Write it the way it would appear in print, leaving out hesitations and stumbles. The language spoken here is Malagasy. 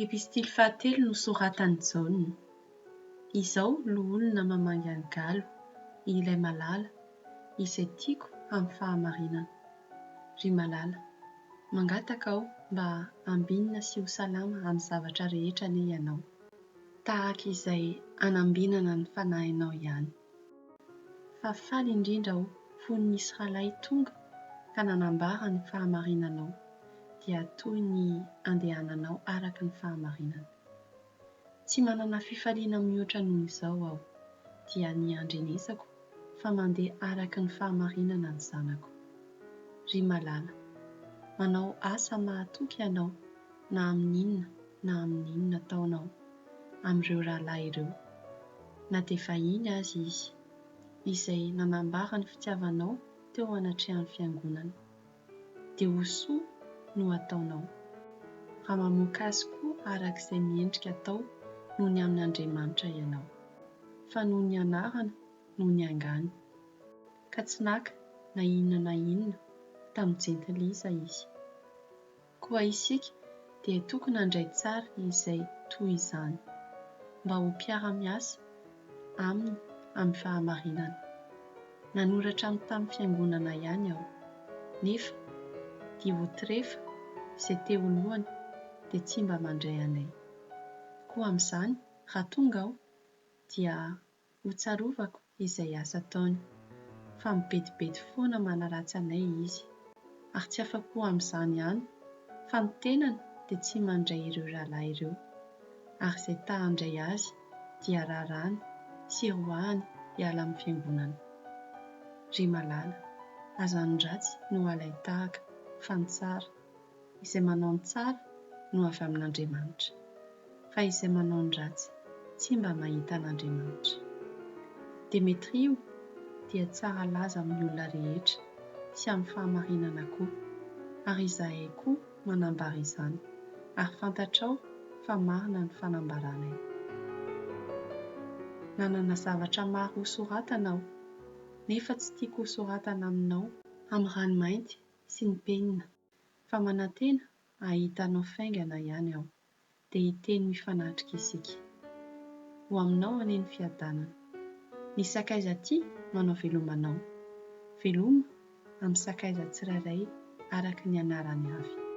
Epistily fahatelo nosoratan'i Jaona. Izao loholona mamangy an'i Galo, ilay malala, izay tiako amin'ny fahamarinana. Ry malala, mangataka aho mba hambinina sy ho salama amin'ny zavatra rehetra anie ianao, tahaka izay hanambinana ny fanahinao ihany. Fa faly indrindra aho fony nisy rahalahy tonga ka nanambara ny fahamarinanao, dia toy ny andehananao araka ny fahamarinana. Tsy manana fifaliana mihoatra noho izao aho, dia ny handrenesako fa mandeha araka ny fahamarinana ny zanako. Ry malala, manao asa mahatoky ianao na amin'inona na amin'inona ataonao amin'ireo rahalahy ireo, na dia vahiny aza izy, izay nanambara ny fitiavanao teo anatrehan'ny fiangonana. Dia ho soa no ataonao, raha mamoaka azy koa araka izay miendrika atao noho ny amin'Andriamanitra ianao, fa noho ny anarana no niangany, ka tsy naka na inona na inona tamin'ny jentilisa izy. Koa isika dia tokony handray tsara izay toy izany, mba ho mpiara-miasa aminy amin'ny fahamarinana. Nanoratra ny tamin'ny fiangonana ihany aho, nefa Diotrefa izay te ho lohany dia tsy mba mandray anay. Koa amin'izany, raha tonga aho, dia Hotsarovako izay asa ataony, fa mibedibedy foana manaratsy anay izy, ary tsy afa-po amin'izany ihany, fa ny tenany dia tsy mandray ireo rahalahy ireo, ary izay ta handray azy dia raràny sy roahany hiala amin'ny fiangonana. Ry malala, aza ny ratsy no alain-tahaka, fa ny tsara. Izay manao ny tsara no avy amin'Andriamanitra, fa izay manao ny ratsy tsy mba mahita an'Andriamanitra. Demetrio dia tsara laza amin'ny olona rehetra sy amin'ny fahamarinana koa, ary izahay koa manambara izany, ary fantatrao fa marina ny fanambaranay. Nanana zavatra maro hosoratana aho, nefa tsy tiako hosoratana aminao amin'ny ranomainty sy ny penina, fa manantena hahita anao faingana ihany aho, dia hiteny mifanatrika isika. Ho aminao anie ny fiadanana. Ny sakaiza tia manao veloma anao. Veloma amin'ny sakaiza tsirairay araka ny anarany avy.